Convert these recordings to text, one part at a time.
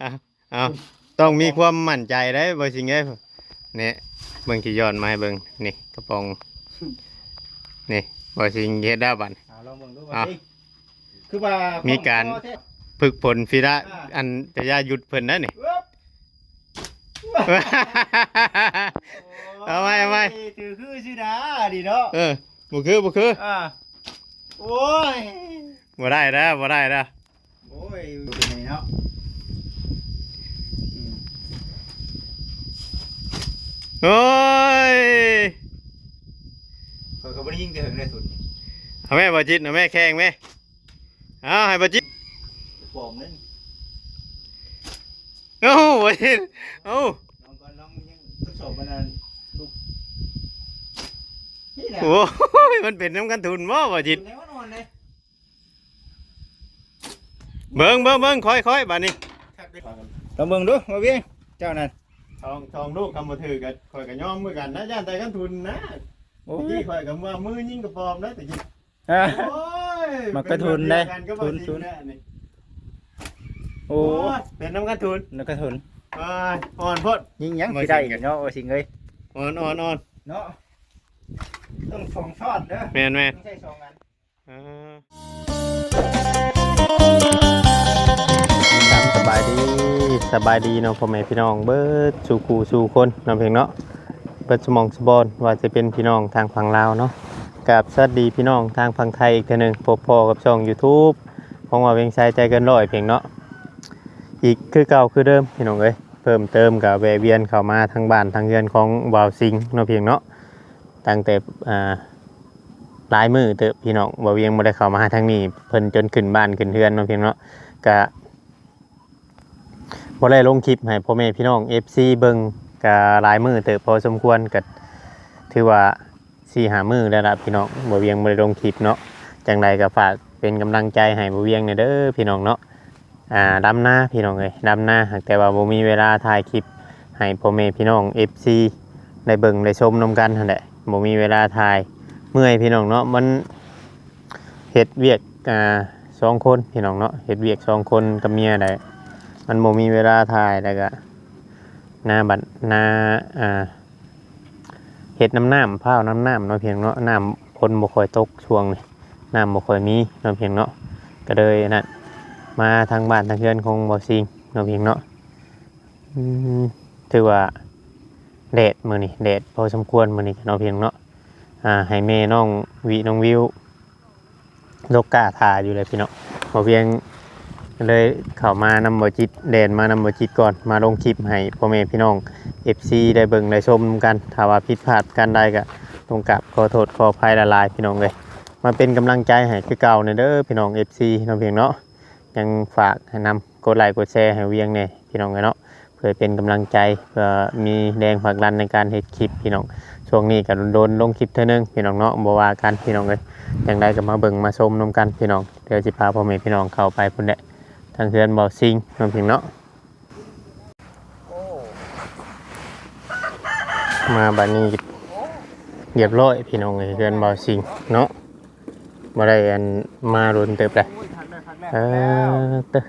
ເອົາ ຕ້ອງມີຄວາມໝັ້ນໃຈໄດ໋ ບໍ່ຊິງເອີຍ. ນີ້ ເບິ່ງ ຊິຍ້ອນມາໃຫ້ເບິ່ງ ນີ້ ກະປ໋ອງ ນີ້ ບໍ່ຊິງເຮັດແລ້ວບັດ ເອົາ ລອງເບິ່ງດູ ເອົາ ວ່າຊິ ຄືວ່າມີການຝຶກຝົນຟີລະ ອ່າ ອັນ ຕະຍາຍຸດເພິ່ນນະນີ້ ເອີບ ເອົາໃໝ່ ເອົາໃໝ່ ຖືຄືຊິດາດີເນາະ ເອີ ບໍ່ຄື ບໍ່ຄື ອ່າ ໂອ້ຍ ບໍ່ໄດ້ແລ້ວ ບໍ່ໄດ້ແລ້ວ ໂອ້ຍ ເປັນໄງເນາະ ອືມ ໂອ້ຍ ຂ້ອຍກໍບໍ່ໄດ້ຍິງແຕ່ເຖິງໄດ້ທຸນນີ້ ເອົາແມ່ ບໍ່ຈິດ ເອົາແມ່ ແຂ່ງແມ່ ເອົາ ໃຫ້ບໍ່ຈິດ ປອມນັ້ນ ເອົາ ບໍ່ຈິດ ເອົາ ລອງກ່ອນ ລອງຍັງທົດສອບອັນນັ້ນລູກ ນີ້ແຫຼະ ໂອ້ຍ ມັນເປັນນຳກັນທຸນບໍ່ ບໍ່ຈິດ ທຸນແນວອ່ອນໆເດ້ ເບິ່ງ ເບິ່ງ ເບິ່ງ ຄ່ອຍໆ ບາດນີ້ ລອງເບິ່ງດູ ບໍ່ວຽງ ເຈົ້ານັ້ນ ສອງ ສອງລູກ ຄຳບໍ່ຖືກກໍ ຂ້ອຍກໍຍອມຄືກັນນະ ຢ້ານແຕ່ກັນທຸນນະ ໂອ້ຍ ຕະກີ້ຂ້ອຍກໍວ່າມືຍິງກະປອມນະ ຕະກີ້ ອ່າ ໂອ້ຍ ມັນກະທຸນເດ້ ເປັນແບບດຽວກັນກັບ ທຸນ ທຸນ ບາຊິງແທ້ນີ້ ໂອ້ ໂອ້ຍ ເປັນນຳກັນທຸນ ນຳກັນທຸນ ອ່າ ອ່ອນໂພດ ຍິງຫຍັງ ບໍ່ ຊິໄດ້ ສິງ ເນາະ ບໍ່ຊິງເອີຍ ອ່ອນໆໆ ເນາະ ຕ້ອງສອງຊ້ອນເດີ ແມ່ນໆ ຕ້ອງໃຊ້ສອງອັນ ເອີ ຄັບ ສະບາຍດີ ສະບາຍດີເນາະ ພໍ່ແມ່ພີ່ນ້ອງເບິດສູ່ຄູ່ສູ່ຄົນເນາະ ເພງເນາະ ເບິດສະໝອງສະບອນ ວ່າຈະເປັນພີ່ນ້ອງທາງຝັ່ງລາວເນາະ ກາບສະຫວັດດີພີ່ນ້ອງທາງຝັ່ງໄທອີກເທື່ອໜຶ່ງ ພົບພໍ້ກັບຊ່ອງຢູທູບຂອງບ່າວວຽງໄຊ ໃຈເກີນຮ້ອຍ ເພງເນາະ ອີກຄືເກົ່າຄືເດີມ ພີ່ນ້ອງເອີຍ ເພີ່ມເຕີມກໍແວະວຽນເຂົ້າມາທາງບ້ານທາງເຮືອນຂອງບ່າວສິງເນາະ ເພງເນາະ ຕັ້ງແຕ່ ອ່າ ຫຼາຍມື້ເຕີບ ພີ່ນ້ອງ ບ່າວວຽງບໍ່ໄດ້ເຂົ້າມາທາງນີ້ ເພິ່ນຈົນຂຶ້ນບ້ານຂຶ້ນເຮືອນເນາະ ເພງເນາະ ກະ ບໍ່ໄດ້ລົງຄລິບໃຫ້ພໍ່ແມ່ພີ່ນ້ອງເອັຟຊີເບິ່ງ ກະຫຼາຍມື້ເຕີບພໍສົມຄວນ ກະຖືວ່າສີ່ຫ້າມື້ແລ້ວລະພີ່ນ້ອງ ບ່າວວຽງບໍ່ໄດ້ລົງຄລິບເນາະ ຈັ່ງໃດກໍຝາກເປັນກຳລັງໃຈໃຫ້ບ່າວວຽງແດ່ເດີພີ່ນ້ອງເນາະ ອ່າ ດຳນາພີ່ນ້ອງເອີຍ ດຳນາ ຫາກແຕ່ວ່າບໍ່ມີເວລາຖ່າຍຄລິບໃຫ້ພໍ່ແມ່ພີ່ນ້ອງເອັຟຊີໄດ້ເບິ່ງໄດ້ຊົມນຳກັນຫັ້ນແຫຼະ ບໍ່ມີເວລາຖ່າຍ ເມື່ອຍພີ່ນ້ອງເນາະ ມັນ ເຮັດວຽກ ອ່າ ສອງຄົນພີ່ນ້ອງເນາະ ເຮັດວຽກສອງຄົນກັບເມຍໄດ໋ ມັນບໍ່ມີເວລາຖ່າຍ ແລ້ວກະໜ້າບັດ ໜ້າ ອ່າ ເຮັດນຳນ້ຳ ພ້າວນຳນ້ຳເນາະ ພີ່ນ້ອງເນາະ ນ້ຳຝົນບໍ່ຄ່ອຍຕົກຊ່ວງນີ້ ນ້ຳບໍ່ຄ່ອຍມີເນາະ ພີ່ນ້ອງເນາະ ກະເລີຍອັນນັ້ນ ມາທາງບ້ານທາງເຮືອນຂອງບ່າວສິງເນາະ ພີ່ນ້ອງເນາະ ອືມ ຖືວ່າແດດມື້ນີ້ ແດດພໍສົມຄວນມື້ນີ້ເນາະ ພີ່ນ້ອງເນາະ ອ່າ ໃຫ້ແມ່ນ້ອງວິ ນ້ອງວິວ ລົກກ້າຖ້າຢູ່ແຫຼະພີ່ນ້ອງ ບ່າວວຽງເລີຍເຂົ້າມານຳບ່າວຈິດ ແລ່ນມານຳບ່າວຈິດກ່ອນ ມາລົງຄລິບໃຫ້ພໍ່ແມ່ພີ່ນ້ອງເອັຟຊີໄດ້ເບິ່ງໄດ້ຊົມນຳກັນ ຖ້າວ່າຜິດພາດປະການໃດກໍຕ້ອງກາບຂໍໂທດຂໍອະໄພຫຼາຍໆ ພີ່ນ້ອງເອີຍ ມາເປັນກຳລັງໃຈໃຫ້ຄືເກົ່າແດ່ເດີພີ່ນ້ອງເອັຟຊີເນາະ ພີ່ນ້ອງເນາະ ຍັງຝາກໃຫ້ນຳ ກົດໄລກົດແຊໃຫ້ວຽງແດ່ພີ່ນ້ອງເອີຍເນາະ ເພື່ອເປັນກຳລັງໃຈ ເພື່ອມີແຮງຜັກດັນໃນການເຮັດຄລິບພີ່ນ້ອງ ຊ່ວງນີ້ກໍດົນໆລົງຄລິບເທື່ອໜຶ່ງພີ່ນ້ອງເນາະ ບໍ່ວ່າກັນພີ່ນ້ອງເອີຍ ຈັ່ງໃດກໍມາເບິ່ງມາຊົມນຳກັນພີ່ນ້ອງ ດຽວຊິພາພໍ່ແມ່ພີ່ນ້ອງເຂົ້າໄປພຸ້ນແຫຼະ ທາງເຮືອນບ່າວສິງເນາະ ພີ່ນ້ອງເນາະ ມາບັດນີ້ຮຽບຮ້ອຍພີ່ນ້ອງເອີຍ ເຮືອນບ່າວສິງເນາະ ບໍ່ໄດ້ອັນມາດົນເຕີບແລ້ວ ໂອ້ຍ ຄັກແລ້ວ ຄັກແລ້ວ ເອີ ເຕີ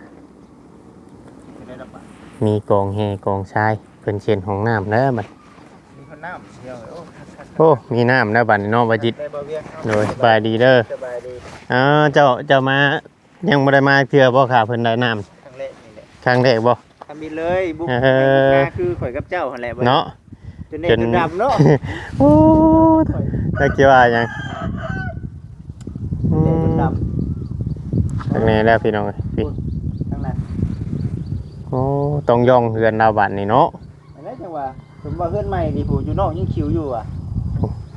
ເປັນໄດລະບາດ ມີກອງແຮ່ກອງຊາຍ ເພິ່ນເຊັນຫ້ອງນ້ຳແລ້ວບັດ ມີຫ້ອງນ້ຳ ໂອ້ ຄັກໆ ໂອ້ ມີນ້ຳແລ້ວບັດນີ້ເນາະ ບ່າວຈິດ ໄດ້ບໍ່ວຽງເນາະ ໂດຍ ສະບາຍດີເດີ ສະບາຍດີ ອ່າ ເຈົ້າ ເຈົ້າມາ ຍັງບໍ່ໄດ້ມາເທື່ອບໍ່ ຂ້າເພິ່ນໄດ້ນ້ຳ ຄັ້ງແລກນີ້ແຫຼະ ຄັ້ງແລກບໍ່? ທຳອິດເລີຍ ບຸກ ເອີ ບຸກມາຄືຂ້ອຍກັບເຈົ້າຫັ້ນແຫຼະ ເນາະ ຈົນແດງ ຈົນ ຈົນດຳເນາະ ໂອ້ ຈັກຊິວ່າຫຍັງ ອືມ ແດງຈົນດຳ ຂ້າງໃນແລ້ວພີ່ນ້ອງເອີຍ ທາງນັ້ນ ໂອ້ ຕ້ອງຍ່ອງເຮືອນລາວບັດນີ້ເນາະ ອັນນັ້ນຈັ່ງວ່າ ສົມວ່າເຮືອນໃໝ່ນີ້ ຜູ້ຢູ່ນອກຍັງຄິວຢູ່ຫວາ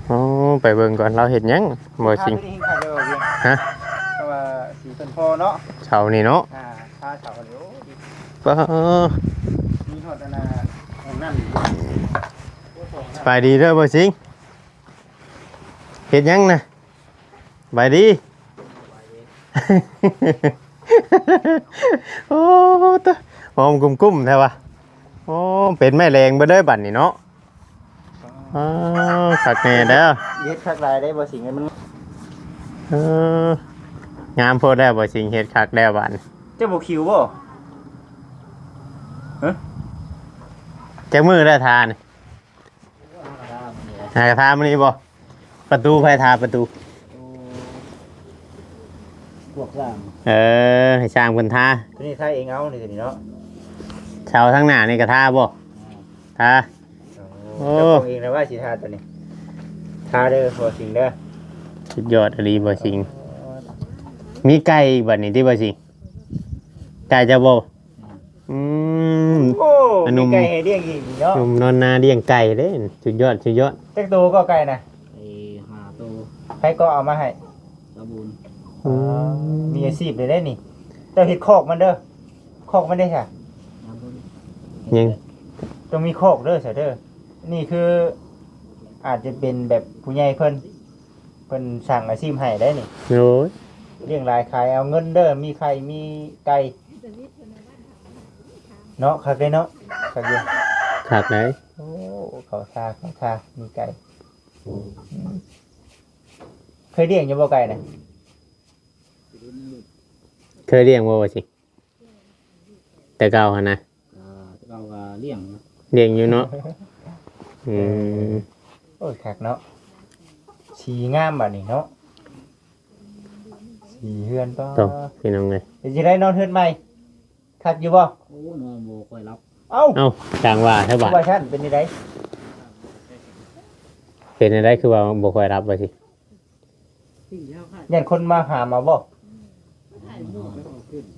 ໂອ້ ໄປເບິ່ງກ່ອນ ລາວເຮັດຫຍັງ ບໍ່ຊິງ ທາຕົວນີ້ແຮ່ງຄັກເລີຍບໍ່ວຽງ ຮະ ແຕ່ວ່າສີເພິ່ນພໍເນາະ ເສົານີ້ເນາະ ອ່າ ທາເສົານີ້ ໂອ້ ປາ ມີຮອດອັນນ່າ ຫ້ອງນ້ຳອີກ ໂອ້ ສະບາຍດີເດີບໍ່ຊິງ ເຮັດຫຍັງນະ? ສະບາຍດີ ໂອ້ ຕະ ຫອມກຸ້ມໆແທ້ວະ ໂອ້ ເປັນໄມ້ແຫຼງເບິດເລີຍບັດນີ້ເນາະ ອໍ ຄັກແນ່ແລ້ວ ເຮັດຄັກຫຼາຍໄດ໋ ບໍ່ສິງ ມັນ ເອີ ງາມໂພດແລ້ວ ບໍ່ສິງ ເຮັດຄັກແລ້ວບັດນີ້ ເຈົ້າບໍ່ຄິວບໍ່? ໂ ຮະ? ຈັກມື້ແລ້ວທານີ້? ຫາກະທາມື້ນີ້ບໍ່? ປະຕູໃຜທາປະຕູ? ພວກຊ່າງ ເອີ ໃຫ້ຊ່າງເພິ່ນທາ ໂຕນີ້ທາເອງເອົານີ້ ໂຕນີ້ເນາະ ເສົາທາງໜ້ານີ້ກະທາບໍ່? ອືມ ທາ ໂອ້ ໂອ້ ເຈົ້າຂອງເອງນະວ່າຊິທາໂຕນີ້ ທາເດີ ບໍ່ສິງເດີ ສຸດຍອດອີ່ຫຼີບໍ່ສິງ ມີໄກ່ອີກບັດນີ້ຕິບໍ່ສິງ? ໄກ່ເຈົ້າບໍ່? ອືມ ໂອ້ ອາ ໜຸ່ມ ມີໄກ່ໃຫ້ລ້ຽງອີກເນາະ ໜຸ່ມນອນນາລ້ຽງໄກ່ເດ້ ສຸດຍອດ ສຸດຍອດ ຈັກໂຕກໍໄກ່ນະ? ເອີ ຫ້າໂຕ ໃຜກໍເອົາມາໃຫ້? ສາວບຸນ ອືມ ມີອາຊີບເລີຍເດ້ນີ້ ເຈົ້າເຮັດຄອກມັນເດີ ຄອກມັນເດ້ຊະ? ສາວບຸນ ຍັງ ຕ້ອງມີຄອກເດີຊະເດີ ນີ້ຄືອາດຈະເປັນແບບຜູ້ໃຫຍ່ເພິ່ນ ເພິ່ນສ້າງອາຊີບໃຫ້ໄດ້ນີ້ ໂອ້ຍ ລ້ຽງຫຼາຍຂາຍເອົາເງິນເດີ ມີໄຂ່ມີໄກ່ເນາະ ຄັກເດ້ເນາະ ຄັກຢູ່ ຄັກໄດ໋ ໂອ້ ເຂົ້າທ່າ ເຂົ້າທ່າ ມີໄກ່ ເຄີຍລ້ຽງຢູ່ບໍ່ໄກ່ນະ? ເຄີຍລ້ຽງບໍ່ວ່າຊິ? ແຕ່ເກົ່າຫັ້ນນະ ກໍແຕ່ເກົ່າກໍລ້ຽງຢູ່ ລ້ຽງຢູ່ເນາະ ອືມ ໂອ້ຍ ຄັກເນາະ ສີງາມບາດນີ້ເນາະ ສີເຮືອນ ໂອ້ ພີ່ນ້ອງເອີຍ ເປັນຈັ່ງໃດນອນເຮືອນໃໝ່ ຄັກຢູ່ບໍ່? ໂອ້ ນອນບໍ່ຄ່ອຍຫຼັບ ເອົ້າ ເອົ້າ ຈັ່ງວ່າແທ້ບາດ ວ່າຊັ້ນ ເປັນຈັ່ງໃດ? ເປັນຈັ່ງໃດຄືວ່າບໍ່ຄ່ອຍຫຼັບວ່າຊິ? ຢ້ານຄົນມາຫາມາບໍ່?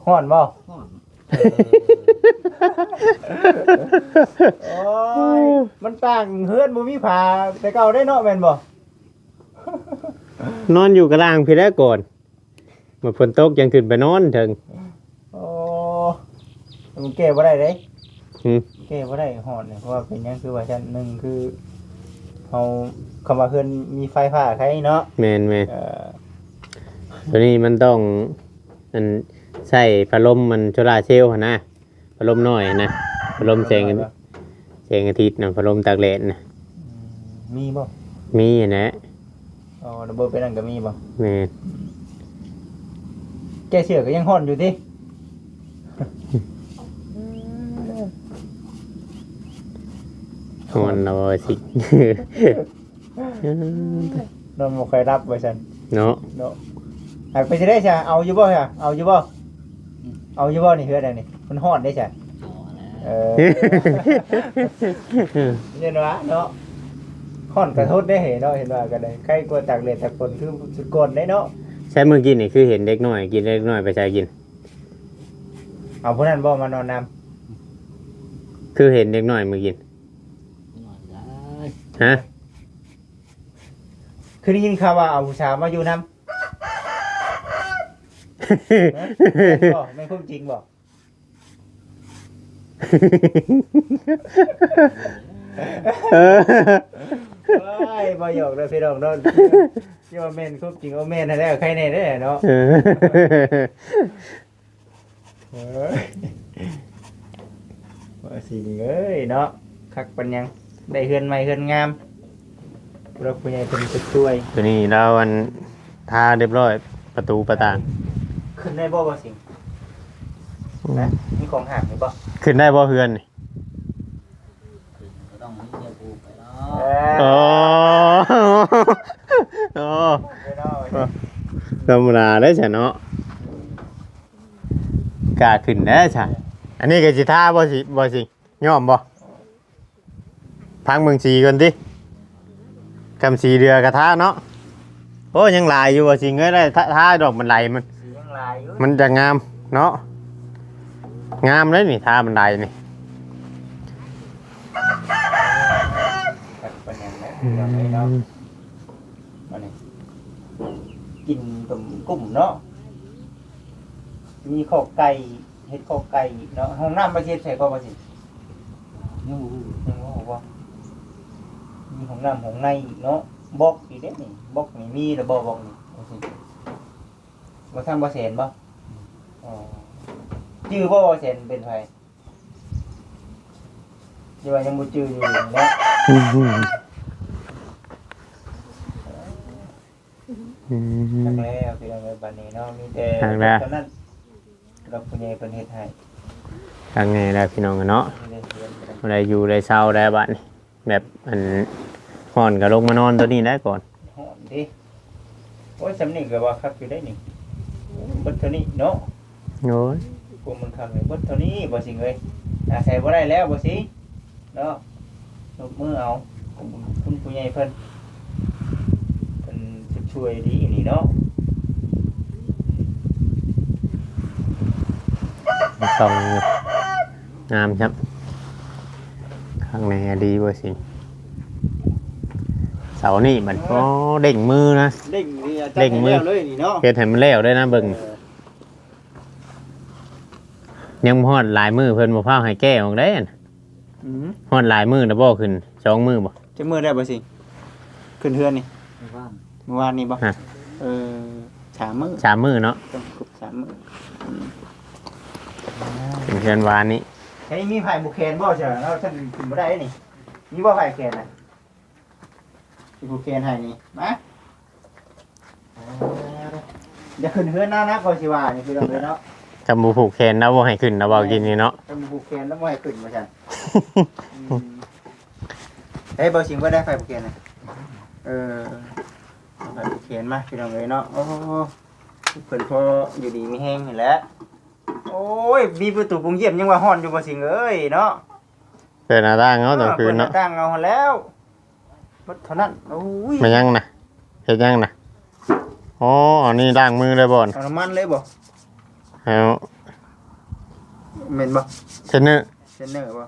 ຮ້ອນບໍ່? ຮ້ອນ ໂອ້ຍ ມັນຕ່າງເຮືອນບໍ່ມີຜ້າແຕ່ເກົ່າເດ້ເນາະ ແມ່ນບໍ່? ນອນຢູ່ກະລ່າງພີ້ແຫຼະກ່ອນ ເມື່ອຝົນຕົກຈັ່ງຂຶ້ນໄປນອນເທິງ ໂອ້ ມັນແກ້ບໍ່ໄດ້ເດ້ ຫື ແກ້ບໍ່ໄດ້ຮ້ອນນີ້ ເພາະວ່າເປັນຫຍັງຄືວ່າຊັ້ນ ໜຶ່ງຄືເຮົາ ຄຳວ່າເຮືອນມີໄຟຟ້າໄຄເນາະ ແມ່ນໆ ເອີ ໂຕນີ້ມັນຕ້ອງ ອັນ ໃຊ້ພັດລົມ ມັນໂຊລາເຊວຫັ້ນນະ ພັດລົມນ້ອຍນະ ພັດລົມແສງ ແສງອາທິດນະ ພັດລົມຕາກແດດນະ ອືມ ມີບໍ່? ມີຫັ້ນແຫຼະ ອໍ ລະບົບໄປນັ້ນກໍມີບໍ່? ແມ່ນ ແກ້ເສື້ອກໍຍັງຮ້ອນຢູ່ຕິ? ຮ້ອນແລ້ວວ່າຊິ ນອນບໍ່ຄ່ອຍຫຼັບວ່າຊັ້ນເນາະ ເນາະ ຫາກເປັນຈັ່ງໃດຊະ ເອົາຢູ່ບໍ່ຊະ ເອົາຢູ່ບໍ່? ເອົາຢູ່ບໍ່ນີ້ ເຮືອນອັນນີ້ ມັນຮ້ອນເດ້ຊະ ເອີ ເຫັນວ່າເນາະ ຮ້ອນກະທົນເດ້ເນາະ ເຫັນວ່າກໍໄດ້ ໄຄກວ່າຕາກແດດຕາກຝົນຄືຊຸດກ່ອນເດ້ເນາະ ໃຊ່ ມື້ກີ້ນີ້ຄືເຫັນເດັກນ້ອຍ ກິນເດັກນ້ອຍໄປໃສກິນ ເອົາຜູ້ນັ້ນບໍ່ມານອນນຳ ຄືເຫັນເດັກນ້ອຍມື້ກີ້ ຮະ ຄືໄດ້ຍິນຂ່າວວ່າເອົາຜູ້ສາວມາຢູ່ນຳ ແມ່ນບໍ່? ແມ່ນຄວາມຈິງບໍ່? ເອີ ໂອ້ຍ ບໍ່ຫຍອກເດີພີ່ນ້ອງເນາະ ຊິວ່າແມ່ນຄວາມຈິງ ເອົາແມ່ນຫັ້ນແຫຼະ ໃຄແນ່ເດ້ເນາະ ເອີ ເອີ ວ່າຊິເອີຍເນາະ ຄັກປານຫຍັງ ໄດ້ເຮືອນໃໝ່ເຮືອນງາມ ຜູ້ຫຼັກຜູ້ໃຫຍ່ເພິ່ນກໍຊ່ວຍ ໂຕນີ້ລາວອັນ ທາຮຽບຮ້ອຍ ປະຕູປະຕ່າງ ຂຶ້ນໄດ້ບໍ່ ບໍ່ສິງ? ອືມ ນະ ມີຂອງຫ້າມຢູ່ບໍ່? ຂຶ້ນໄດ້ບໍ່ເຮືອນນີ້? ກໍຕ້ອງມີເມຍຜູ້ໄປເນາະ ເອີ ໂອ້ ໂອ້ ໄປເນາະ ທຳມະດາເດ້ຊະເນາະ ກ້າຂຶ້ນແດ່ຊະ ອັນນີ້ກໍຊິທາບໍ່ຊິ ບໍ່ຊິ ຍ້ອມບໍ່? ພັງເບິ່ງສີກ່ອນຕິ ຄຳສີເຫຼືອກະທາເນາະ ໂອ້ ຍັງຫຼາຍຢູ່ວ່າຊິເງີຍໄດ້ ທາ ທາດອກມັນໄຫຼ ມັນ ສີຍັງຫຼາຍຢູ່ ມັນຈະງາມເນາະ ງາມເດ້ນີ້ ທາມັນໄຫຼນີ້ ຄັກປານຫຍັງນະ ພີ່ນ້ອງເອີຍເນາະ ອືມ ມານີ້ ກິນຕົ້ມກຸ້ມເນາະ ມີຄອກໄກ່ ເຮັດຄອກໄກ່ອີກເນາະ ຫ້ອງນ້ຳບໍ່ເຮັດໃສ່ກໍບໍ່ຊິ ຍັງບໍ່ຮູ້ ຍັງບໍ່ຮູ້ບໍ່ ມີຫ້ອງນ້ຳຫ້ອງໃນອີກເນາະ ບລັອກອີກເດ້ນີ້ ບລັອກນີ້ມີແລ້ວບໍ່ ບລັອກນີ້ ບໍ່ທັນບໍ່ແສນບໍ່ ອໍ ຈື່ບໍ່ ບໍ່ແສນເປັນໃຜ ທີ່ວ່າຍັງບໍ່ຈື່ຢູ່ນີ້ແຫຼະ ອືມ ອືມ ຄັກແລ້ວ ພີ່ນ້ອງເອີຍ ບັດນີ້ເນາະ ມີແຕ່ ຄັກແລ້ວ ເທົ່ານັ້ນ ດອກຜູ້ໃຫຍ່ເພິ່ນເຮັດໃຫ້ ໄປ ຄັກແນ່ແລ້ວພີ່ນ້ອງເອີຍເນາະ ໄດ້ຢູ່ໄດ້ເຊົາແລ້ວບາດນີ້ ແບບອັນ ຮ້ອນກໍລົງມານອນໂຕນີ້ແຫຼະກ່ອນ. ຮ້ອນເດ້. ໂອ້ຍ ຊ່ຳນີ້ກໍວ່າຄັກຢູ່ໄດ໋ນີ້. ໂອ້ຍ ເບິດເທົ່ານີ້ເນາະ. ໂອ້ຍ ພວກມັນຄັກເລີຍ ເບິດເທົ່ານີ້ ບໍ່ຊິງເອີຍ. ອາໄສບໍ່ໄດ້ແລ້ວ ບໍ່ຊິງເນາະ. ຍົກມືເອົາ ຂອບຄຸນຜູ້ໃຫຍ່ເພິ່ນ ເພິ່ນຊົດຊ່ວຍດີອີ່ຫຼີເນາະ. ຕ້ອງງາມຄັບ ຂ້າງໃນອະດີບໍ່ຊິງ. ເສົານີ້ມັນ ໂອ້ ເດ້ງມືນະ ເດ້ງນີ້ ເດ້ງມື ຈັດໃຫ້ແລ້ວເລີຍນີ້ເນາະ ເຮັດໃຫ້ມັນແລ້ວເລີຍນະ ເບິ່ງ. ເອີ ຍັງບໍ່ຮອດຫຼາຍມື້ ເພິ່ນບໍ່ພາວໃຫ້ແກ້ອອກເດ້. ອືມ ຮອດຫຼາຍມື້ແລ້ວບໍ່? ຂຶ້ນສອງມື້ບໍ່? ຈັກມື້ແລ້ວບໍ່ຊິງ ຂຶ້ນເຮືອນນີ້? ມື້ວານ ມື້ວານນີ້ບໍ່? ຮະ ເອີ ສາມມື້ ສາມມື້ເນາະ ຕ້ອງຄົບສາມມື້. ອືມ ຂຶ້ນເຮືອນວານນີ້. ໃຫ້ມີໃຜຜູກແຂນບໍ່? ເຈົ້າ ເຮົາຊັ້ນຂຶ້ນບໍ່ໄດ້ນີ້. ມີບໍ່ໃຜແຂນນະ? ຊິຜູກແຂນໃຫ້ນີ້ ມາ. ຢ່າຂຶ້ນເຮືອນນານະ ຂ້ອຍຊິວ່ານີ້ ພີ່ນ້ອງເອີຍເນາະ. ຄັນບໍ່ຜູກແຂນລາວບໍ່ໃຫ້ຂຶ້ນນະ ເວົ້າກິນນີ້ເນາະ. ຄັນບໍ່ຜູກແຂນລາວບໍ່ໃຫ້ຂຶ້ນວ່າຊັ້ນ. ອືມ ເອີ ເບົາຊິງບໍ່ໄດ້ໃຜຜູກແຂນນະ. ເອີ ໃຜຜູກແຂນມາ ພີ່ນ້ອງເອີຍເນາະ. ໂອ້ ເພິ່ນພໍຢູ່ດີມີແຮງນີ້ແຫຼະ. ໂອ້ຍ ມີປະຕູໂຮງຢ້ຽມຍັງວ່າຮ້ອນຢູ່ ເບົາຊິງເອີຍເນາະ. ເປີດໜ້າຕ່າງເອົາຕອນຄືນເນາະ ເປີດໜ້າຕ່າງເອົາຫັ້ນແລ້ວ. ເບິດເທົ່ານັ້ນ. ໂອ້ຍ ແມ່ນຫຍັງນະ? ເຮັດຫຍັງນະ? ອໍ ອັນນີ້ລ້າງມືໄດ້ບໍ່? ເອົານ້ຳມັນເລີຍບໍ່? ເອົາ ແມ່ນບໍ່? ເທຣນເນີ ເທຣນເນີບໍ່?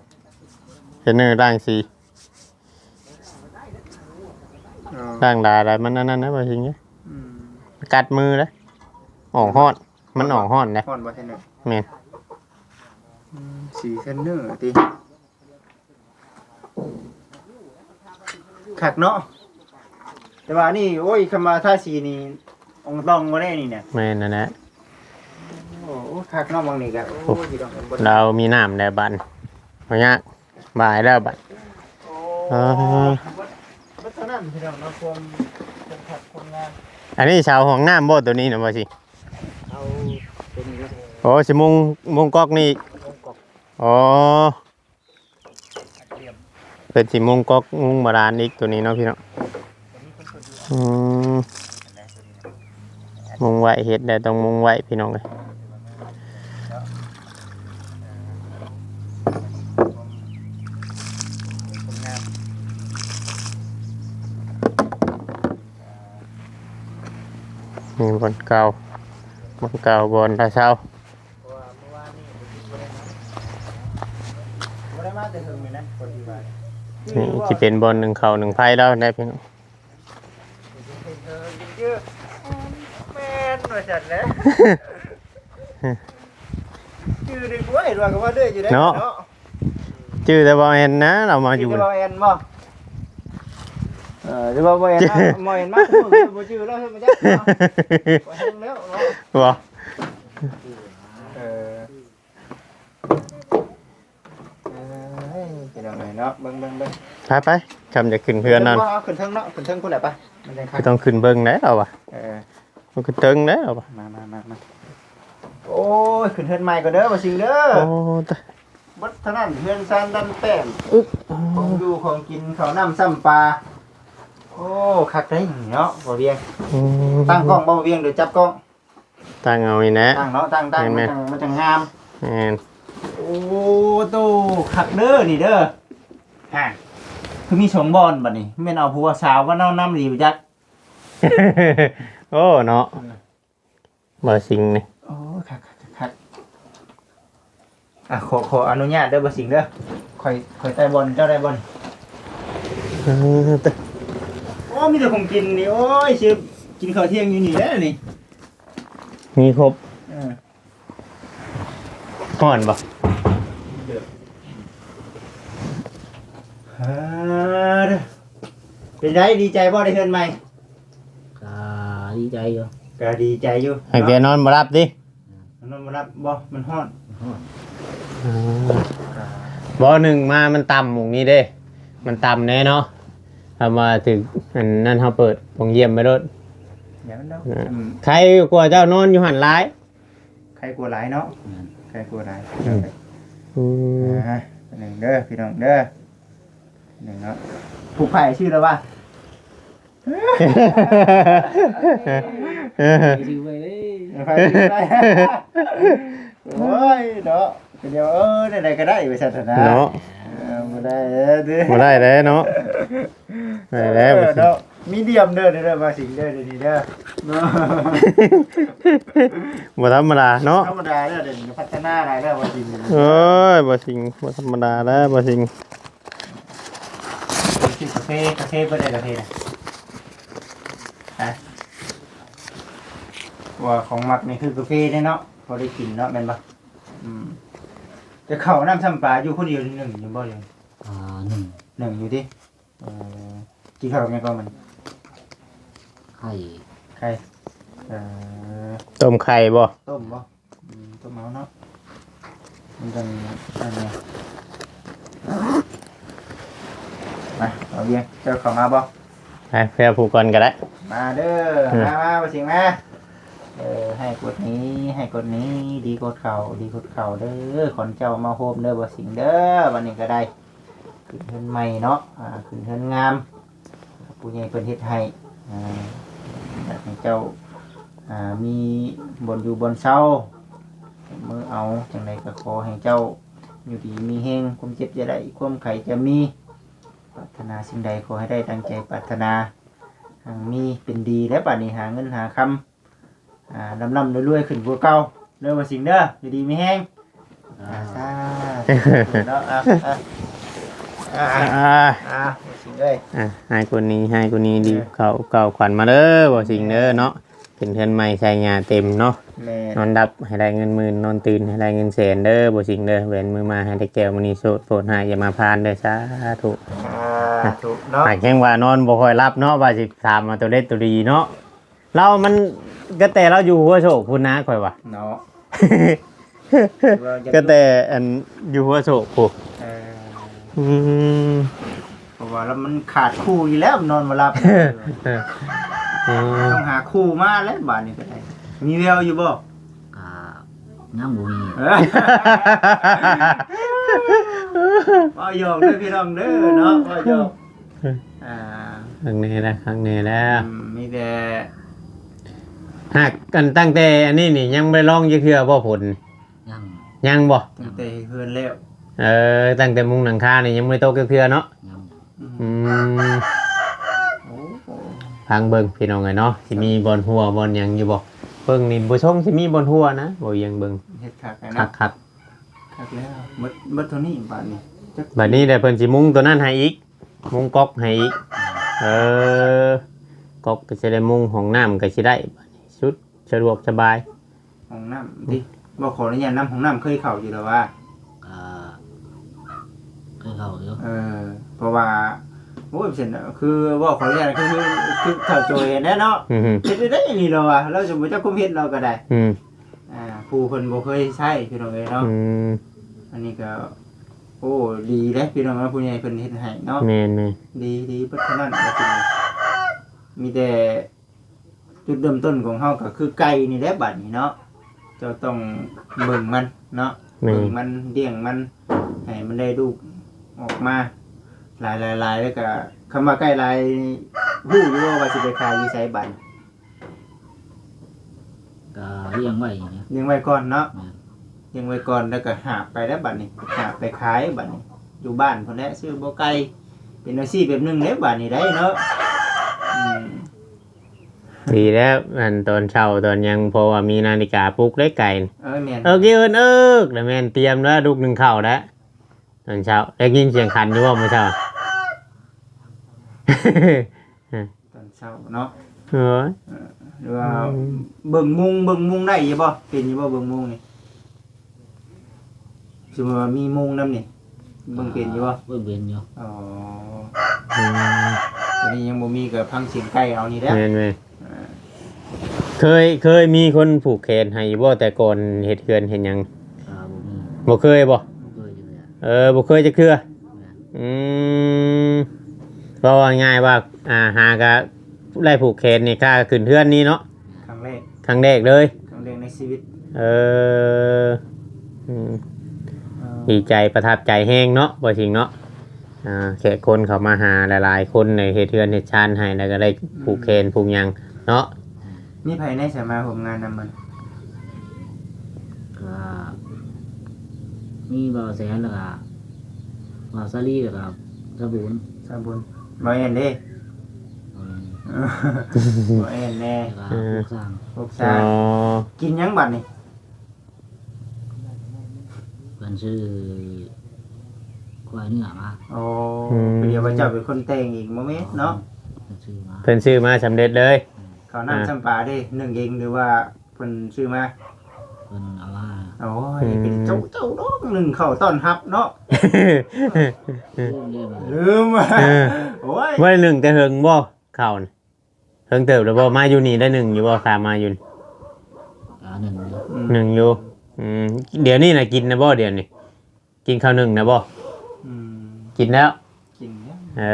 ເທຣນເນີລ້າງສີ ອໍ ລ້າງດາໄດ້ ມັນອັນນັ້ນນະ ວ່າຊິງ ອືມ ກັດມືເດ້ ອອກຮ້ອນ ມັນອອກຮ້ອນເດ້. ຮ້ອນບໍ່? ເທຣນເນີ ແມ່ນ. ອືມ ສີເທຣນເນີຕິ ຄັກເນາະ. ແຕ່ວ່ານີ້ ໂອ້ຍ ຄຳວ່າທາສີນີ້ ອອງຕອງບໍ່ໄດ້ນີ້ນະ. ແມ່ນນັ້ນແຫຼະ. ໂອ້ ຄັກເນາະ ໝ່ອງນີ້ກະ ໂອ້ ໂອ້ ຊິຕ້ອງເອົາ ລາວມີນ້ຳແລ້ວບາດ ບໍ່ຍາກ ບາຍແລ້ວບາດ. ໂອ້ ເອີ ເບິດ ເບິດເທົ່ານັ້ນພີ່ນ້ອງເນາະ ຄວາມ ຄວາມຄັກຄວາມງາມ. ອັນນີ້ເສົາຫ້ອງນ້ຳບໍ່ ໂຕນີ້ນະ ວ່າຊິ? ເອົາໂຕນີ້ເນາະ. ໂອ້ ຊິມຸງ ມຸງກອກນີ້ອີກ. ມຸງກອກ. ອໍ ເພິ່ນຊິມຸງກອກມຸງບາດານອີກໂຕນີ້ເນາະພີ່ນ້ອງ. ອືມ ມຸງໄວ້ ເຮັດແລ້ວຕ້ອງມຸງໄວ້ພີ່ນ້ອງເອີຍ. ນີ້ບ່ອນເກົ່າ ບ່ອນເກົ່າ ບ່ອນທ່າເຊົາ. ເພາະວ່າມື້ວານນີ້ບໍ່ໄດ້ມາ ບໍ່ໄດ້ມາແຕ່ເຖິງນີ້ນະ ກໍຊິວ່າ ນີ້ຊິເປັນບ່ອນໜຶ້ງເຂົ້າໜຶ້ງໄຟລາວໄດ໋ພີ່ນ້ອງ. ເອີ ແມ່ນວ່າຊັ້ນແຫຼະ ຈື່ໄດ້ບໍ່? ເຫັນວ່າກໍວ່າເລື້ອຍຢູ່ເດ້ເນາະ ເນາະ. ຈື່ແຕ່ບໍ່ແມ່ນນະ ລາວມາຢູ່ ຈື່ແຕ່ບໍ່ແມ່ນບໍ່? ເອີ ຫຼືວ່າບໍ່ແມ່ນນະ ບໍ່ແມ່ນມາ ບໍ່ຈື່ແລ້ວ ເຮັດມາຈັກເນາະ ບໍ່ເຫັນແລ້ວເນາະ ບໍ່ ເອີ. ເອີຍ ພີ່ນ້ອງເອີຍເນາະ ເບິ່ງ ເບິ່ງ ເບິ່ງ ໄປ ໄປ ຄຳຈະຂຶ້ນເຮືອນນັ້ນ ຂຶ້ນເທິງເນາະ ຂຶ້ນເທິງພຸ້ນແຫຼະໄປ ມັນຈັ່ງຄັກ ຄືຕ້ອງຂຶ້ນເບິ່ງແຫຼະລາວວ່າ ເອີ ມັນຂຶ້ນເທິງແຫຼະລາວວ່າ ມາ ມາ ມາ ມາ. ໂອ້ຍ ຂຶ້ນເຮືອນໃໝ່ກ່ອນເດີ ບໍ່ຊິງເດີ ໂອ້ ຕາຍ ເບິດເທົ່ານັ້ນ ເຮືອນຊານດັນແປ້ນ ອຶບ ຂອງຢູ່ຂອງກິນ ເຂົ້ານ້ຳຊ້ຳປາ ໂອ້ ຄັກເດ້ເນາະ ບໍ່ວຽງ ອືມ ຕັ້ງກ້ອງບໍ່ ບໍ່ວຽງ ເດີຈັບກ້ອງ. ຕັ້ງເອົານີ້ແຫຼະ ຕັ້ງເນາະ ຕັ້ງ ຕັ້ງ ແມ່ນໆ ມັນຈັ່ງ ມັນຈັ່ງງາມ ແມ່ນ. ໂອ້ ໂຕ ຄັກເດີນີ້ເດີ ຮະ ຄືມີສອງບ່ອນບັດນີ້ ແມ່ນເອົາຜູ້ສາວມານອນນຳດີບໍ່ຈັກ ໂອ້ ເນາະ ເອີ ບໍ່ຊິງນີ້ ໂອ້ ຄັກໆໆໆ. ອ່ະ ຂໍ ຂໍອະນຸຍາດເດີ ບໍ່ຊິງເດີ ຂ້ອຍ ຂ້ອຍໄຕ່ບ່ອນ ເຈົ້າໄດ້ບ່ອນ ເອີ ໂອ້ ມີແຕ່ຂອງກິນນີ້ ໂອ້ຍ ຊິກິນເຂົ້າທ່ຽງຢູ່ນີ້ແຫຼະນີ້ ມີຄົບ ເອີ ຮ້ອນບໍ່? ເອີ ເປັນໃດ ດີໃຈບໍ່ ໄດ້ເຮືອນໃໝ່? ກະດີໃຈຢູ່ ກະດີໃຈຢູ່ ຫາກແຕ່ນອນບໍ່ຫຼັບຕິ ນອນບໍ່ຫຼັບບໍ່ ມັນຮ້ອນ ມັນຮ້ອນ ອືມ ບໍ່ ໜຶ່ງມາມັນຕ່ຳໝ່ອງນີ້ເດ້ ມັນຕ່ຳແນ່ເນາະ ຖ້າວ່າຖືກອັນນັ້ນ ເຮົາເປີດປ່ອງຢ້ຽມໄປໂລດ ຢ່າມັນດອກ ອືມ ໄຄກວ່າເຈົ້ານອນຢູ່ຫັ້ນຫຼາຍ ໄຄກວ່າຫຼາຍເນາະ ແມ່ນ ໄຄກວ່າຫຼາຍ ອືມ ອືມ ອ່າ ໜຶ່ງເດີພີ່ນ້ອງເດີ ໜຶ່ງເນາະ ຜູ້ໃຜຊື່ລະວ່າ ໄປຊື່ໄປເລີຍ ໃຜຊື່ໄປ ໂອ້ຍເນາະ ດຽວ ເອີ ແນວໃດກໍໄດ້ວ່າຊັ້ນນະ ເນາະ ເອີ ບໍ່ໄດ້ເດີ ບໍ່ໄດ້ເດ້ເນາະ ໄດ້ແລ້ວ ເອີ ເນາະ ມີດຽມເດີ ເດີ ເດີ ບ່າວສິງເດີ ດຽວນີ້ເດີ ເນາະ ບໍ່ທຳມະດາເນາະ ທຳມະດາແລ້ວ ດຽວນີ້ພັດທະນາຫຼາຍແລ້ວ ບ່າວສິງ ໂອ້ຍ ບ່າວສິງ ບໍ່ທຳມະດາແລ້ວ ບ່າວສິງ ກິນກາເຟ ກາເຟບໍ່ໄດ້ກາເຟນະ ຮະ ວ່າຂອງມັກນີ້ຄືກາເຟເດ້ເນາະ ພໍໄດ້ກິນເນາະ ແມ່ນບໍ່? ອືມ ແຕ່ເຂົ້ານ້ຳຊ້ຳປາຢູ່ຄົນດຽວໜຶ່ງຢູ່ບໍ່? ດຽວ ອ່າ ໜຶ່ງ ໜຶ່ງຢູ່ຕິ ເອີ ກິນເຂົ້າກັບຫຍັງກ່ອນມັນ? ໄຂ່ ໄຂ່ ເອີ ຕົ້ມໄຂ່ບໍ່? ຕົ້ມບໍ່? ອືມ ຕົ້ມເອົາເນາະ ມັນຈັ່ງອັນນີ້ ມາ ບ່າວວຽງ ເຈົ້າເຂົ້າມາບໍ່? ໄປ ເພື່ອຜູ້ກ່ອນກໍໄດ້ ມາເດີ ເອີ ມາ ມາ ບ່າວສິງມາ ເອີ ໃຫ້ກົດນີ້ ໃຫ້ກົດນີ້ ດີກົດເຂົ້າ ດີກົດເຂົ້າເດີ ຂອນເຈົ້າມາໂຮມເດີ ບ່າວສິງເດີ ບັດນີ້ກໍໄດ້ ຂຶ້ນເຮືອນໃໝ່ເນາະ ອ່າ ຂຶ້ນເຮືອນງາມ ຜູ້ໃຫຍ່ເພິ່ນເຮັດໃຫ້ ອ່າ ຢາກໃຫ້ເຈົ້າ ອ່າ ມີບ່ອນຢູ່ບ່ອນເຊົາ ມືເອົາ ຈັ່ງໃດກໍຂໍໃຫ້ເຈົ້າຢູ່ດີມີແຮງ ຄວາມເຈັບຢ່າໄດ້ ຄວາມໄຂ້ຈະມີ ປາດຖະໜາສິ່ງໃດຂໍໃຫ້ໄດ້ດັ່ງໃຈປາດຖະໜາ ຮັ່ງມີເປັນດີແລ້ວ ບາດນີ້ຫາເງິນຫາຄຳ ອ່າ ລ່ຳໆລວຍໆຂຶ້ນກວ່າເກົ່າເດີ ບ່າວສິງເດີ ຢູ່ດີມີແຮງ ອ່າ ສາທຸເນາະ ອ່າ ອ່າ ອ່າ ອ່າ ບ່າວສິງເອີຍ ອ່າ ໃຫ້ກວ່ານີ້ ໃຫ້ກວ່ານີ້ ເອີ ດີເຂົ້າເກົ່າຂວັນມາເດີ ບ່າວສິງເດີເນາະ ເປັນເຮືອນໃໝ່ໃຊ້ຫຍ້າເຕັມເນາະ ແມ່ນ ນອນຫຼັບໃຫ້ໄດ້ເງິນໝື່ນ ນອນຕື່ນໃຫ້ໄດ້ເງິນແສນເດີ ບ່າວສິງເດີ ແຫວນມືມາໃຫ້ໄດ້ແກ້ວມະນີ ໂສດໂພດຮ້າຍຢ່າມາຜ່ານເດີ ສາທຸ ສາທຸເນາະ ຫາກແຮງວ່ານອນບໍ່ຄ່ອຍຫຼັບເນາະ ວ່າຊິຖາມວ່າຕົວເດັດຕົວດີເນາະ ລາວມັນ ກະແຕລາວຢູ່ຫົວໂຊກພຸ້ນນະ ຂ້ອຍວ່າ ເນາະ ກະແຕອັນຢູ່ຫົວໂຊກພຸ້ນ ເອີ ອືມ ເພາະວ່າລາວມັນຂາດຄູ່ຢູ່ແລ້ວ ນອນບໍ່ຫຼັບ ເອີ ເອີ ຕ້ອງຫາຄູ່ມາແລ້ວ ບາດນີ້ກໍໄດ້ ມີແວວຢູ່ບໍ່? ກະຍັງບໍ່ມີ ເອີ ເວົ້າຫຍອກເດີພີ່ນ້ອງເດີເນາະ ເວົ້າຫຍອກ ອ່າ ຄັກແນ່ລະ ຄັກແນ່ແລ້ວ ອືມ ມີແຕ່ ຫາກ ອັນ ຕັ້ງແຕ່ອັນນີ້ນີ້ຍັງບໍ່ໄດ້ລອງຈັກເທື່ອບໍ່ຝົນ? ຍັງ ຍັງບໍ່? ຕັ້ງແຕ່ເຮືອນແລ້ວ ເອີ ຕັ້ງແຕ່ມຸງຫຼັງຄານີ້ຍັງບໍ່ໄດ້ຕົກຈັກເທື່ອເນາະ? ຍັງ ອືມ ໂອ້ ຟັງເບິ່ງພີ່ນ້ອງເອີຍເນາະ ຊິມີບ່ອນຮົ່ວບ່ອນຫຍັງຢູ່ບໍ່? ເບິ່ງນີ້ບໍ່ຊົງຊິມີບ່ອນຮົ່ວນະ ບໍ່ຫຍັງເບິ່ງ ເຮັດຄັກແລ້ວເນາະ ຄັກໆ ຄັກແລ້ວ ເບິດ ເບິດເທົ່ານີ້ບາດນີ້ ຈັກ ບາດນີ້ແຫຼະເພິ່ນຊິມຸງຕົວນັ້ນໃຫ້ອີກ ມຸງກອກໃຫ້ອີກ ເອີ ກອກກໍຊິໄດ້ມຸງ ຫ້ອງນ້ຳກໍຊິໄດ້ ບາດນີ້ສຸດສະດວກສະບາຍ ຫ້ອງນ້ຳຕິ ບໍ່ຂໍອະນຸຍາດນຳ ຫ້ອງນ້ຳເຄີຍເຂົ້າຢູ່ແລ້ວວ່າ ກໍເຄີຍເຂົ້າຢູ່ ເອີ ເພາະວ່າ ໂອ້ຍ ເຊັ່ນ ຄືເວົ້າຂໍອະນຸຍາດ ຄື ຄື ຄືເຖົ້າໂຈຍຫັ້ນແຫຼະເນາະ ອືຮຶ ເຮັດໄດ້ໄດ໋ນີ້ລາວວ່າ ລາວຈະບໍ່ຈັກຄວາມເຮັດລາວກໍໄດ້ ອືມ ອ່າ ຜູ້ເພິ່ນບໍ່ເຄີຍໃຊ້ພີ່ນ້ອງເອີຍເນາະ ອືມ ອັນນີ້ກໍ ໂອ້ ດີເດ້ພີ່ນ້ອງເນາະ ຜູ້ໃຫຍ່ເພິ່ນເຮັດໃຫ້ເນາະ ແມ່ນໆ ດີ ດີເບິດເທົ່ານັ້ນ ມີແຕ່ ຈຸດເລີ່ມຕົ້ນຂອງເຮົາກໍຄືໄກ່ນີ້ແຫຼະບາດນີ້ເນາະ ເຈົ້າຕ້ອງເບິ່ງມັນເນາະ ແມ່ນ ເບິ່ງມັນ ລ້ຽງມັນ ໃຫ້ມັນໄດ້ລູກອອກມາຫຼາຍໆໆ ແລ້ວກໍ ຄຳວ່າໄກ່ຫຼາຍ ຮູ້ຢູ່ບໍ່ວ່າຊິໄປຂາຍຢູ່ໃສບາດນີ້? ກໍລ້ຽງໄວ້ນີ້ແຫຼະ ລ້ຽງໄວ້ກ່ອນເນາະ ແມ່ນ ລ້ຽງໄວ້ກ່ອນ ແລ້ວກໍຫາບໄປແລ້ວບາດນີ້ ຫາບໄປຂາຍບາດນີ້ ຢູ່ບ້ານພຸ້ນແຫຼະ ຊື້ບໍ່ໄກ່ ເປັນອາຊີບແບບໜຶ່ງເດ້ບາດນີ້ໄດ໋ເນາະ ອືມ ດີແລ້ວ ອັນຕອນເຊົ້າຕອນຫຍັງ ເພາະວ່າມີນາລິກາປຸກໄດ້ໄກ່ ເອີ ແມ່ນ ເອິກອີເອີ້ນເອິກ ແລ້ວແມ່ນຕຽມແລ້ວ ລຸກໜຶ່ງເຂົ້າແລ້ວ ຕອນເຊົ້າ ໄດ້ຍິນສຽງຂັນຢູ່ບໍ່ມື້ເຊົ້າ? ຕອນເຊົ້າເນາະ ໂອ້ຍ ເອີ ຫຼືວ່າ ອືມ ເບິ່ງມຸງ ເບິ່ງມຸງໄດ້ຢູ່ບໍ່? ເປັນຢູ່ບໍ່ເບິ່ງມຸງນີ້? ສົມມຸດວ່າມີມຸງນຳນີ້ ເບິ່ງເປັນຢູ່ບໍ່? ເບິ່ງເປັນຢູ່ ອໍ ອືມ ຕອນນີ້ຍັງບໍ່ມີ ກໍຟັງສຽງໄກ່ເອົານີ້ແຫຼະ ແມ່ນໆ ອ່າ ເຄີຍ ເຄີຍມີຄົນຜູກແຂນໃຫ້ຢູ່ບໍ່ ແຕ່ກ່ອນເຮັດເຮືອນເຮັດຫຍັງ? ອ່າ ບໍ່ມີ ບໍ່ເຄີຍບໍ່? ບໍ່ເຄີຍຈັກເທື່ອ ເອີ ບໍ່ເຄີຍຈັກເທື່ອ ແມ່ນ ອືມ ເວົ້າງ່າຍໆວ່າ ອ່າ ຫາກະໄດ້ຜູກແຂນນີ້ ກະຂຶ້ນເຮືອນນີ້ເນາະ ຄັ້ງແລກ ຄັ້ງແລກເລີຍ ຄັ້ງແລກໃນຊີວິດ ເອີ ອືມ ເອີ ດີໃຈປະທັບໃຈແຮງເນາະ ບໍ່ຊິງເນາະ. ອ່າ ແຂກຄົນເຂົ້າມາຫາຫຼາຍໆຄົນ ໄດ້ເຮັດເຮືອນເຮັດຊານໃຫ້ ແລ້ວກໍໄດ້ຜູກແຂນຜູກຫຍັງເນາະ. ມີໃຜແດ່ໃສ່ມາຮ່ວມງານນຳມັນ? ກໍມີບ່າວແສນ ແລ້ວກໍບ່າວສາລີ ແລ້ວກໍສາບຸນ ສາບຸນ ບ່າວແອນເດ້ ແມ່ນ ບໍ່ແອນແນ່ ແລ້ວກໍ ເອີ ລູກຊ່າງ ລູກຊ່າງ. ອໍ ກິນຫຍັງບັດນີ້? ເພິ່ນຊື້ຄວາຍເນື້ອມາ. ອໍ ອືມ ເພິ່ນວ່າເຈົ້າເປັນຄົນແຕ່ງເອງບໍ່ແມ່ນເນາະ? ເພິ່ນຊື້ມາ ເພິ່ນຊື້ມາສຳເລັດເລີຍ. ອືມ ເຂົ້ານ້ຳ ອ່າ ຊຳປາເດ້ ໜຶ້ງເອງ ຫຼືວ່າເພິ່ນຊື້ມາ? ເພິ່ນເອົາມາ. ໂອ້ຍ ອືມ ເປັນເຈົ້າ ເຈົ້າດອກໜຶ້ງເຂົ້າຕ້ອນຮັບເນາະ. ລືມເດ້ ລືມ ເອີ ໂອ້ຍ ບໍ່ໄດ້ໜຶ້ງແຕ່ເຫິງບໍ່ເຂົ້ານະ? ເຖິງເຕີບແລ້ວບໍ່? ມາຢູ່ນີ້ໄດ້ໜຶ້ງຢູ່ບໍ່? ຂ້າມາຢູ່ນີ້ ອ່າ ໜຶ້ງຢູ່ ອືມ ໜຶ້ງຢູ່. ອືມ ດຽວນີ້ນະກິນນະບໍ່? ດຽວນີ້ກິນເຂົ້າໜຶ້ງນະບໍ່? ອືມ ກິນແລ້ວ ກິນແລ້ວ. ເອີ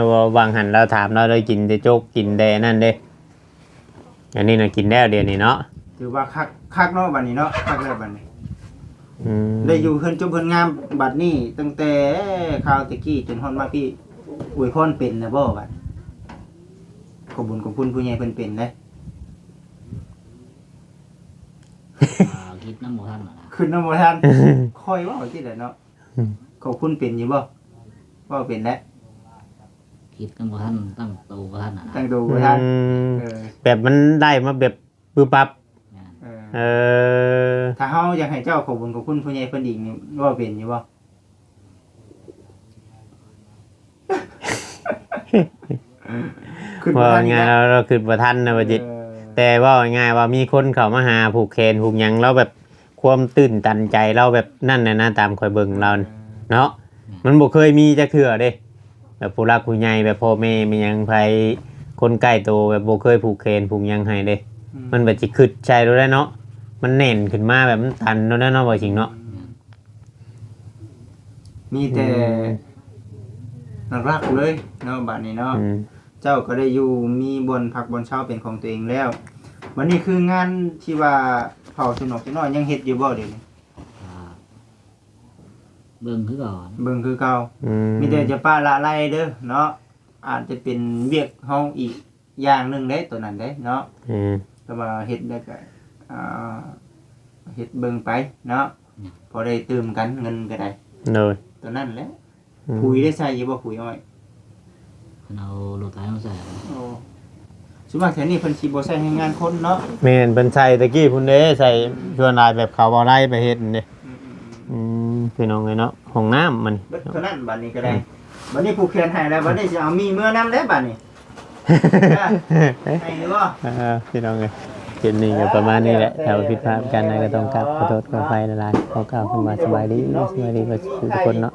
ວ່າຫວ່າງຫັ້ນລາວຖາມລາວໄດ້ກິນແຕ່ໂຈກ ກິນແຕ່ນັ້ນເດ້. ດຽວນີ້ນະກິນແລ້ວ ດຽວນີ້ເນາະ. ຖືວ່າຄັກ ຄັກເນາະບັດນີ້ເນາະ ຄັກແລ້ວບັດນີ້. ອືມ ໄດ້ຢູ່ເຮືອນຈົບເຮືອນງາມບັດນີ້ ຕັ້ງແຕ່ຄາວແຕ່ກີ້ຈົນຮອດມາພີ້ ອວຍພອນເປັນນະບໍ່ບັດ? ຂອບບຸນຂອບຄຸນຜູ້ໃຫຍ່ເພິ່ນເປັນເດ້. ອ່າ ຄິດນຳບໍ່ທັນນະ ຄິດນຳບໍ່ທັນ. ຂ້ອຍເວົ້າຈັ່ງໃດເນາະ. ອືມ ຂອບຄຸນເປັນຢູ່ບໍ່? ເວົ້າເປັນແຫຼະ. ຄິດນຳບໍ່ທັນ ຕັ້ງໂຕບໍ່ທັນນະ ຕັ້ງໂຕບໍ່ທັນ. ອືມ ເອີ ແບບມັນໄດ້ມາແບບປຶບປັບ. ແມ່ນ ເອີ ເອີ ຖ້າເຮົາຢາກໃຫ້ເຈົ້າຂອບບຸນຂອບຄຸນຜູ້ໃຫຍ່ເພິ່ນອີກນີ້ ເວົ້າເປັນຢູ່ບໍ່? ຄິດບໍ່ທັນອີກ ເວົ້າງ່າຍໆ ລາວ ລາວຄິດບໍ່ທັນນະວ່າຈິດ. ເອີ ແຕ່ເວົ້າງ່າຍໆວ່າມີຄົນເຂົ້າມາຫາຜູກແຂນຜູກຫຍັງ ລາວແບບຄວາມຕື່ນຕັນໃຈລາວແບບນັ້ນນະ ນະ ຕາມຂ້ອຍເບິ່ງລາວນີ້ ເອີ ເນາະ. ແມ່ນ ມັນບໍ່ເຄີຍມີຈັກເທື່ອເດ້ ແບບຜູ້ຫຼັກຜູ້ໃຫຍ່ ແບບພໍ່ແມ່ແມ່ຫຍັງ ໃຜຄົນໃກ້ໂຕ ແບບບໍ່ເຄີຍຜູກແຂນຜູກຫຍັງໃຫ້ເດ້. ອືມ ມັນແບບຊິຄຶດໃສ່ໂລດແຫຼະເນາະ ມັນແໜ້ນຂຶ້ນມາ ແບບມັນຕັນໂລດແຫຼະເນາະ ເວົ້າຈິງເນາະ. ອືມ ມີແຕ່ ອືມ ຫຼັກໆເລີຍເນາະ ບັດນີ້ເນາະ. ອືມ ເຈົ້າກໍໄດ້ຢູ່ມີບ່ອນພັກບ່ອນເຊົາເປັນຂອງຕົວເອງແລ້ວ. ບັດນີ້ຄືງານທີ່ວ່າເຝົ້າສະໜອກສະໜ້ອຍຍັງເຮັດຢູ່ບໍ່ດຽວນີ້? ອ່າ ເບິ່ງຄືເກົ່າ ເບິ່ງຄືເກົ່າ. ອືມ ມີແຕ່ຈະປະລະໄລເດີເນາະ ອາດຈະເປັນວຽກເຮົາອີກຢ່າງໜຶ່ງເດ້ ໂຕນັ້ນເດ້ເນາະ. ອືມ ແຕ່ວ່າເຮັດແລ້ວກໍ ອ່າ ເຮັດເບິ່ງໄປເນາະ. ອືມ ພໍໄດ້ຕື່ມກັນເງິນກໍໄດ້. ໂດຍ ໂຕນັ້ນແຫຼະ. ອືມ ປຸ໋ຍໄດ້ໃສ່ຢູ່ບໍ່? ປຸ໋ຍອ້ອຍ ເພິ່ນເອົາລົດໄຖມາໃສ່. ໂອ້ ສ່ວນມາກແຖວນີ້ເພິ່ນຊິບໍ່ໃຊ້ແຮງງານຄົນເນາະ. ແມ່ນ ເພິ່ນໃສ່ແຕ່ກີ້ພຸ້ນເດ້ ໃສ່ ອືມ ສ່ວນຫຼາຍແບບເຂົາເອົາໄລ່ໄປເຮັດຫັ້ນເດ້. ອືມ ອືມ ພີ່ນ້ອງເອີຍເນາະ ຫ້ອງນ້ຳມັນ ເບິດເທົ່ານັ້ນ. ບັດນີ້ກໍໄດ້ ອືມ ບັດນີ້ຜູກແຂນໃຫ້ແລ້ວ ບັດນີ້ຊິເອົາມີເມືອນຳເດ້ບັດນີ້. ເອີ ໃຫ້ຢູ່ບໍ່? ເອີ ພີ່ນ້ອງເອີຍ ຄລິບນີ້ກໍປະມານນີ້ແຫຼະ. ຖ້າວ່າຜິດພາດປະການໃດກໍຕ້ອງກາບຂໍໂທດຂໍອະໄພຫຼາຍໆ. ຂໍກ່າວຄຳວ່າສະບາຍດີ ສະບາຍດີເບິດທຸກຄົນເນາະ.